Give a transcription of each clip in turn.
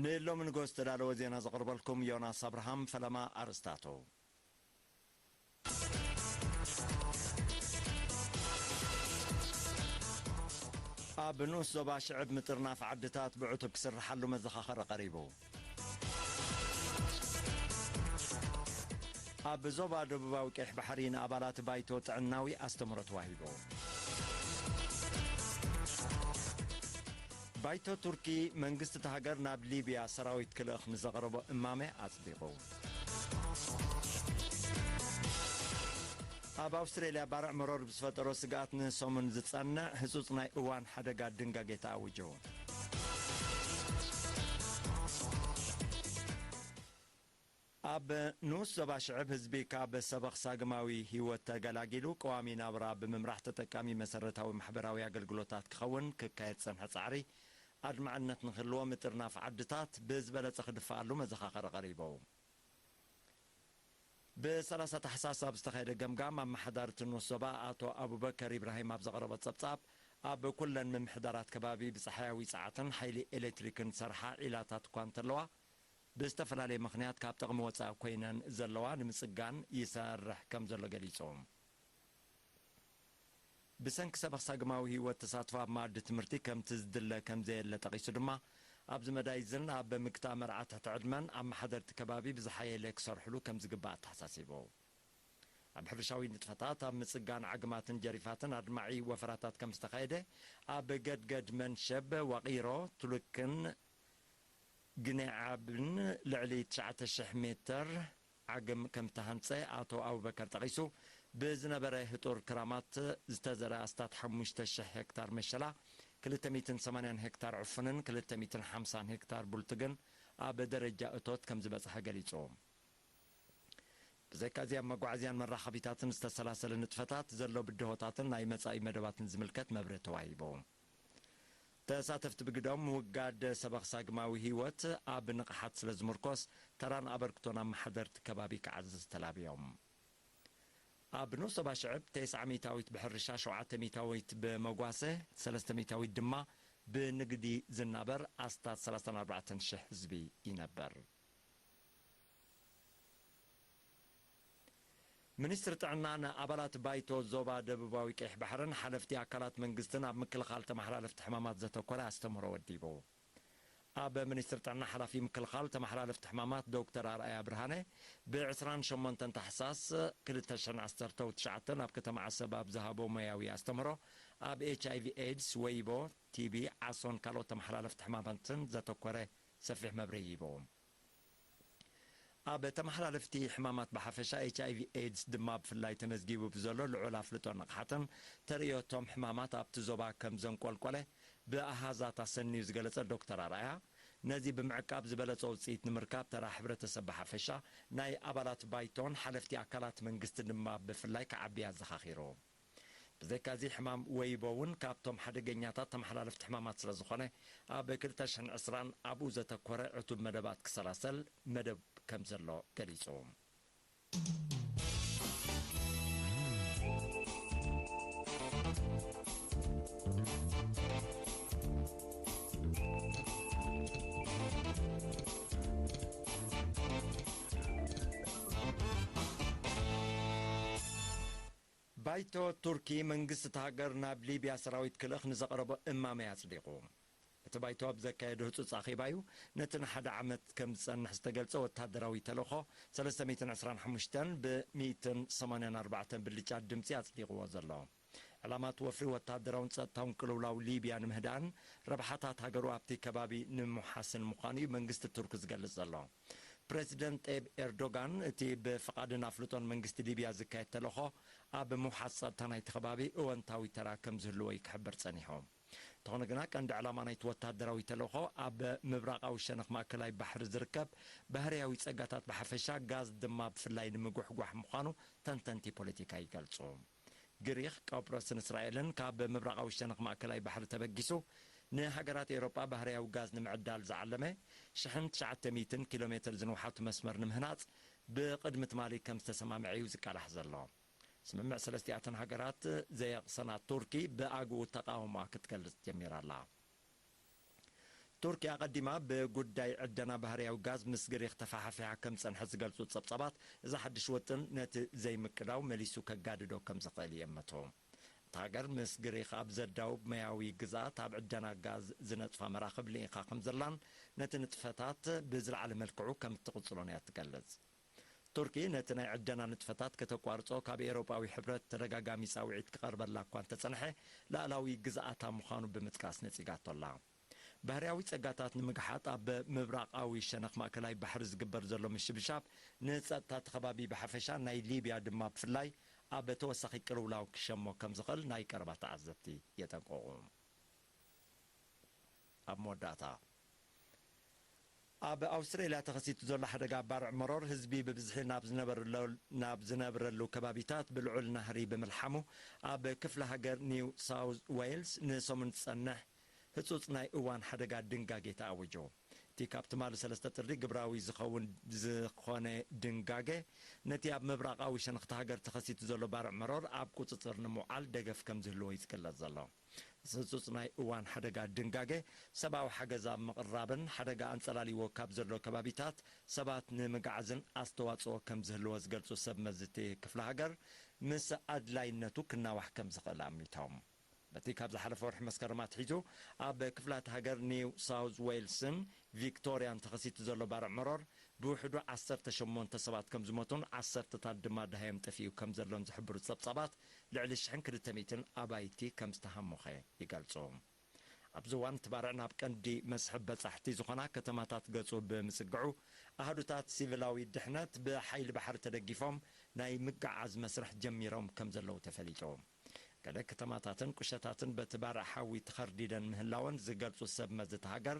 ንሎሚ ንጎ ዝተዳለወ ዜና ዘቕርበልኩም ዮናስ ኣብርሃም። ፈለማ ኣርእስታቱ። ኣብ ንኡስ ዞባ ሽዕብ ምጥርናፍ ዓድታት ብዕቱብ ክስርሓሉ መዘኻኸሪ ቀሪቡ። ኣብ ዞባ ደቡባዊ ቀይሕ ባሕሪ ንኣባላት ባይቶ ጥዕናዊ ኣስተምህሮ ተዋሂቡ። ባይቶ ቱርኪ መንግስቲ እታ ሃገር ናብ ሊብያ ሰራዊት ክልእኽ ንዘቕረቦ እማመ ኣጽዲቑ። ኣብ ኣውስትሬልያ ባርዕ መሮር ብዝፈጠሮ ስግኣት ንሰሙን ዝጸንዕ ህጹጽ ናይ እዋን ሓደጋ ድንጋጌ ተኣዊጁ። ኣብ ንኡስ ዞባ ሽዕብ ህዝቢ ካብ ሰበኽ ሳግማዊ ህይወት ተገላጊሉ ቀዋሚ ናብራ ብምምራሕ ተጠቃሚ መሰረታዊ ማሕበራዊ ኣገልግሎታት ክኸውን ክካየድ ዝጸንሐ ጻዕሪ ኣድማዕነት ንክህልዎ ምጥርናፍ ዓድታት ብዝበለጸ ክድፈኣሉ መዘኻኸሪ ቀሪቡ። ብ30 ታሕሳስ ኣብ ዝተኻየደ ገምጋም ኣመሓዳሪ እቲ ንኡስ ዞባ ኣቶ ኣቡበከር ኢብራሂም ኣብ ዘቕረቦ ጸብጻብ፣ ኣብ ኩለን ምምሕዳራት ከባቢ ብጸሓያዊ ጸዓትን ሓይሊ ኤሌክትሪክን ዝሰርሓ ዒላታት እኳ እንተለዋ፣ ብዝተፈላለየ ምኽንያት ካብ ጥቕሚ ወጻኢ ኮይነን ዘለዋ ንምጽጋን ይሰርሕ ከም ዘሎ ገሊጹ። ብሰንኪ ሰበኽ ሳግማዊ ህይወት ተሳትፎ ኣብ መኣዲ ትምህርቲ ከምቲ ዝድለ ከም ዘየለ ጠቒሱ ድማ፣ ኣብዚ መዳይ ዝን ኣብ ምግታእ መርዓ ትሕቲ ዕድመን ኣመሓደርቲ ከባቢ ብዝሓየለ ክሰርሕሉ ከም ዝግባእ ኣተሓሳሲቡ። ኣብ ሕርሻዊ ንጥፈታት፣ ኣብ ምጽጋን ዓግማትን ጀሪፋትን ኣድማዒ ወፈራታት ከም ዝተኻየደ፣ ኣብ ገድገድ መንሸብ፣ ዋቒሮ፣ ቱልክን ግኔዓብን ልዕሊ ትሽዓተ ሽሕ ሜተር ዓግም ከም እተሃንጸ ኣቶ ኣቡበከር ጠቒሱ፣ ብዝነበረ ህጡር ክራማት ዝተዘርኣ ኣስታት ሓሙሽተ ሽሕ ሄክታር መሸላ፣ ክልተ ሚእትን ሰማንያን ሄክታር ዕፉንን ክልተ ሚእትን ሓምሳን ሄክታር ቡልትግን ኣብ ደረጃ እቶት ከም ዝበጽሐ ገሊጹ። ብዘይካዚ ኣብ መጓዓዝያን መራኸቢታትን ዝተሰላሰለ ንጥፈታት ዘሎ ብድሆታትን ናይ መጻኢ መደባትን ዝምልከት መብርሂ ተዋሂቡ። ተሳተፍቲ ብግደም ምውጋድ ሰበኽ ሳግማዊ ህይወት ኣብ ንቕሓት ስለ ዝምርኮስ ተራን ኣበርክቶን ኣመሓደርቲ ከባቢ ክዓዝዝ ተላብዮም። ኣብ ንኡስ ዞባ ሽዕብ ተስዓ ሚእታዊት ብሕርሻ፣ ሸውዓተ ሚእታዊት ብመጓሰ፣ ሰለስተ ሚእታዊት ድማ ብንግዲ ዝናበር ኣስታት ሰላሳን ኣርባዕተን ሽሕ ህዝቢ ይነበር። ሚኒስትሪ ጥዕና ንኣባላት ባይቶ ዞባ ደቡባዊ ቀይሕ ባሕርን ሓለፍቲ ኣካላት መንግስትን ኣብ ምክልኻል ተመሓላለፍቲ ሕማማት ዘተኮረ ኣስተምህሮ ወዲቡ። ኣብ ሚኒስትሪ ጥዕና ሓላፊ ምክልኻል ተመሓላለፍቲ ሕማማት ዶክተር ኣርኣያ ብርሃነ፣ ብ28 ታሕሳስ ክልተ ሽሕን ዓሰርተው ትሽዓተን ኣብ ከተማ ዓሰብ ኣብ ዝሃቦ ሞያዊ ኣስተምህሮ፣ ኣብ ኤች ኣይ ቪ ኤድስ፣ ወይቦ፣ ቲ ቢ፣ ዓሶን ካልኦት ተመሓላለፍቲ ሕማማትን ዘተኮረ ሰፊሕ መብርሂ ሂቡ። ኣብ ተመሓላለፍቲ ሕማማት ብሓፈሻ፣ ኤች ኣይ ቪ ኤድስ ድማ ብፍላይ ተመዝጊቡ ብዘሎ ልዑል ኣፍልጦን ንቕሓትን፣ ተርእዮ እቶም ሕማማት ኣብቲ ዞባ ከም ዘንቆልቆለ ብኣሃዛት ኣሰንዩ ዝገለጸ ዶክተር ኣርኣያ፣ ነዚ ብምዕቃብ ዝበለጸ ውጽኢት ንምርካብ ተራ ሕብረተሰብ ብሓፈሻ፣ ናይ ኣባላት ባይቶን ሓለፍቲ ኣካላት መንግስቲ ድማ ብፍላይ ክዓቢ ኣዘኻኺሩ። ብዘይካዚ ሕማም ወይቦ እውን ካብቶም ሓደገኛታት ተመሓላለፍቲ ሕማማት ስለ ዝኾነ፣ ኣብ ክልተ ሽሕን ዕስራን ኣብኡ ዘተኮረ ዕቱብ መደባት ክሰላሰል መደብ ከም ዘሎ ገሊጹ። ባይቶ ቱርኪ መንግስቲ እታ ሃገር ናብ ሊብያ ሰራዊት ክልእኽ ንዘቕረቦ እማመ ኣጽዲቑ። እቲ ባይቶ ኣብ ዘካየዶ ህጹጽ ኣኼባ እዩ ነቲ ንሓደ ዓመት ከም ዝጸንሕ ዝተገልጸ ወታደራዊ ተልእኾ ሰለስተ ሚእትን ዕስራን ሓሙሽተን ብ ሚእትን ሰማንያን ኣርባዕተን ብልጫ ድምጺ ኣጽዲቕዎ ዘሎ። ዕላማ እቲ ወፍሪ ወታደራውን ጸጥታውን ቅልውላው ሊብያ ንምህዳእን ረብሓታት ሃገሩ ኣብቲ ከባቢ ንምውሓስን ምዃኑ እዩ መንግስቲ ቱርኪ ዝገልጽ ዘሎ። ፕረዚደንት ጠይብ ኤርዶጋን፣ እቲ ብፍቓድን ኣፍልጦን መንግስቲ ሊብያ ዝካየድ ተልእኾ፣ ኣብ ምውሓስ ጸጥታ ናይቲ ከባቢ እወንታዊ ተራ ከም ዝህልዎ እዩ ክሕብር ጸኒሑ። እንተኾነ ግና፣ ቀንዲ ዕላማ ናይቲ ወታደራዊ ተልእኾ፣ ኣብ ምብራቓዊ ሸነኽ ማእከላይ ባሕሪ ዝርከብ ባህርያዊ ጸጋታት ብሓፈሻ፣ ጋዝ ድማ ብፍላይ ንምጉሕጓሕ ምዃኑ ተንተንቲ ፖለቲካ ይገልጹ። ግሪኽ፣ ቆጵሮስን እስራኤልን ካብ ምብራቓዊ ሸነኽ ማእከላይ ባሕሪ ተበጊሱ፣ ንሃገራት ኤውሮጳ ባህርያዊ ጋዝ ንምዕዳል ዝዓለመ ሽሕን ትሽዓተ ሚእትን ኪሎ ሜትር ዝንውሓቱ መስመር ንምህናጽ ብቕድሚ ትማሊ ከም ዝተሰማምዐ እዩ ዝቃላሕ ዘሎ። ስምምዕ ሰለስቲኣተን ሃገራት ዘየቕሰና ቱርኪ ብኣግኡ ተቓውሞኣ ክትገልጽ ጀሚራ ኣላ። ቱርኪ ኣቐዲማ ብጉዳይ ዕደና ባህርያዊ ጋዝ ምስ ግሪኽ ተፋሓፊሓ ከም ዝጸንሐት ዝገልጹ ጸብጻባት፣ እዚ ሓድሽ ውጥን ነቲ ዘይምቅዳው መሊሱ ከጋድዶ ከም ዝኽእል ይእምቱ። እታ ሃገር ምስ ግሪኽ ኣብ ዘዳውብ ማያዊ ግዝኣት ኣብ ዕደና ጋዝ ዝነጥፋ መራኽብ ልኢኻ ከም ዘላን ነቲ ንጥፈታት ብዝለዓለ መልክዑ ከም እትቕጽሎን እያ ትገልጽ። ቱርኪ ነቲ ናይ ዕደና ንጥፈታት ከተቋርጾ ካብ ኤውሮጳዊ ሕብረት ተደጋጋሚ ጻውዒት ክቐርበላ እኳ እንተጸንሐ፣ ላዕላዊ ግዝኣታ ምዃኑ ብምጥቃስ ነጺጋቶ ኣላ። ባህርያዊ ጸጋታት ንምግሓጥ ኣብ ምብራቓዊ ሸነኽ ማእከላይ ባሕሪ ዝግበር ዘሎ ምሽብሻብ ንጸጥታ እቲ ከባቢ ብሓፈሻ ናይ ሊብያ ድማ ብፍላይ ኣብ ተወሳኺ ቅልውላው ክሸሞ ከም ዝኽእል ናይ ቀረባ ተዓዘብቲ የጠንቅቑ። ኣብ መወዳእታ፣ ኣብ ኣውስትሬልያ ተኸሲቱ ዘሎ ሓደጋ ባርዕ መሮር ህዝቢ ብብዝሒ ናብ ዝነበረሎ-፣ ናብ ዝነብረሉ ከባቢታት ብልዑል ናህሪ ብምልሓሙ ኣብ ክፍለ ሃገር ኒው ሳውዝ ዌልስ ንሰሙን ዝጸንሕ ህጹጽ ናይ እዋን ሓደጋ ድንጋጌ ተኣዊጁ። እቲ ካብ ትማሊ ሰለስተ ጥሪ ግብራዊ ዝኸውን ዝኾነ ድንጋገ፣ ነቲ ኣብ ምብራቓዊ ሸነኽቲ ሃገር ተኸሲቱ ዘሎ ባርዕ መሮር ኣብ ቁጽጽር ንምውዓል ደገፍ ከም ዝህልዎ እዩ ዝግለጽ ዘሎ። እዚ ህጹጽ ናይ እዋን ሓደጋ ድንጋገ፣ ሰብኣዊ ሓገዝ ኣብ ምቕራብን ሓደጋ ኣንጸላልይዎ ካብ ዘሎ ከባቢታት ሰባት ንምግዓዝን ኣስተዋጽኦ ከም ዝህልዎ ዝገልጹ ሰብ መዚ እቲ ክፍለ ሃገር፣ ምስ ኣድላይነቱ ክናዋሕ ከም ዝኽእል ኣሚቶም። በቲ ካብ ዝሓለፈ ወርሒ መስከረም ኣትሒዙ ኣብ ክፍላተ ሃገር ኒው ሳውዝ ዌልስን ቪክቶርያን ተኸሲቱ ዘሎ ባርዕ መሮር ብውሕዱ ዓሰርተ ሸሞንተ ሰባት ከም ዝሞቱን ዓሰርተታት ድማ ደሃዮም ጠፊኡ ከም ዘሎን ዝሕብሩ ጸብጻባት፣ ልዕሊ ሽሕን ክልተ ሚእትን ኣባይቲ ከም ዝተሃሞኸ ይገልጹ። ኣብዚ እዋን እቲ ባርዕ ናብ ቀንዲ መስሕብ በጻሕቲ ዝኾና ከተማታት ገጹ ብምጽግዑ፣ ኣሃዱታት ሲቪላዊ ድሕነት ብሓይሊ ባሕሪ ተደጊፎም ናይ ምግዓዝ መስርሕ ጀሚሮም ከም ዘለዉ ተፈሊጡ። ገለ ከተማታትን ቁሸታትን በቲ ባርዕ ሓዊ ተኸርዲደን ምህላወን ዝገልጹ ሰብ መዚ እታ ሃገር፣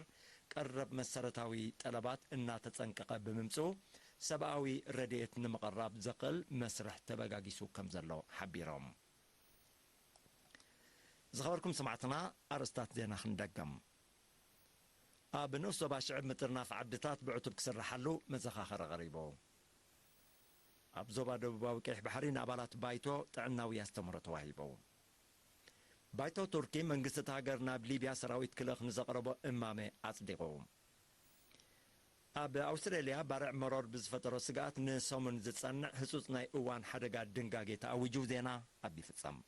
ቀረብ መሰረታዊ ጠለባት እናተጸንቀቐ ብምምጽኡ፣ ሰብኣዊ ረድኤት ንምቕራብ ዘኽእል መስርሕ ተበጋጊሱ ከም ዘሎ ሓቢሮም። ዝኸበርኩም ሰማዕትና፣ ኣርእስታት ዜና ክንደግም። ኣብ ንኡስ ዞባ ሽዕብ ምጥርናፍ ዓድታት ብዕቱብ ክስርሓሉ መዘኻኸሪ ቀሪቡ። ኣብ ዞባ ደቡባዊ ቀይሕ ባሕሪ ንኣባላት ባይቶ ጥዕናዊ ኣስተምህሮ ተዋሂቡ። ባይቶ ቱርኪ መንግስቲ እታ ሃገር ናብ ሊብያ ሰራዊት ክልእኽ ንዘቕረቦ እማመ ኣጽዲቑ። ኣብ ኣውስትሬልያ ባርዕ መሮር ብዝፈጠሮ ስግኣት ንሰሙን ዝጸንዕ ህጹጽ ናይ እዋን ሓደጋ ድንጋጌ ተኣዊጁ። ዜና ኣብ ይፍጸም።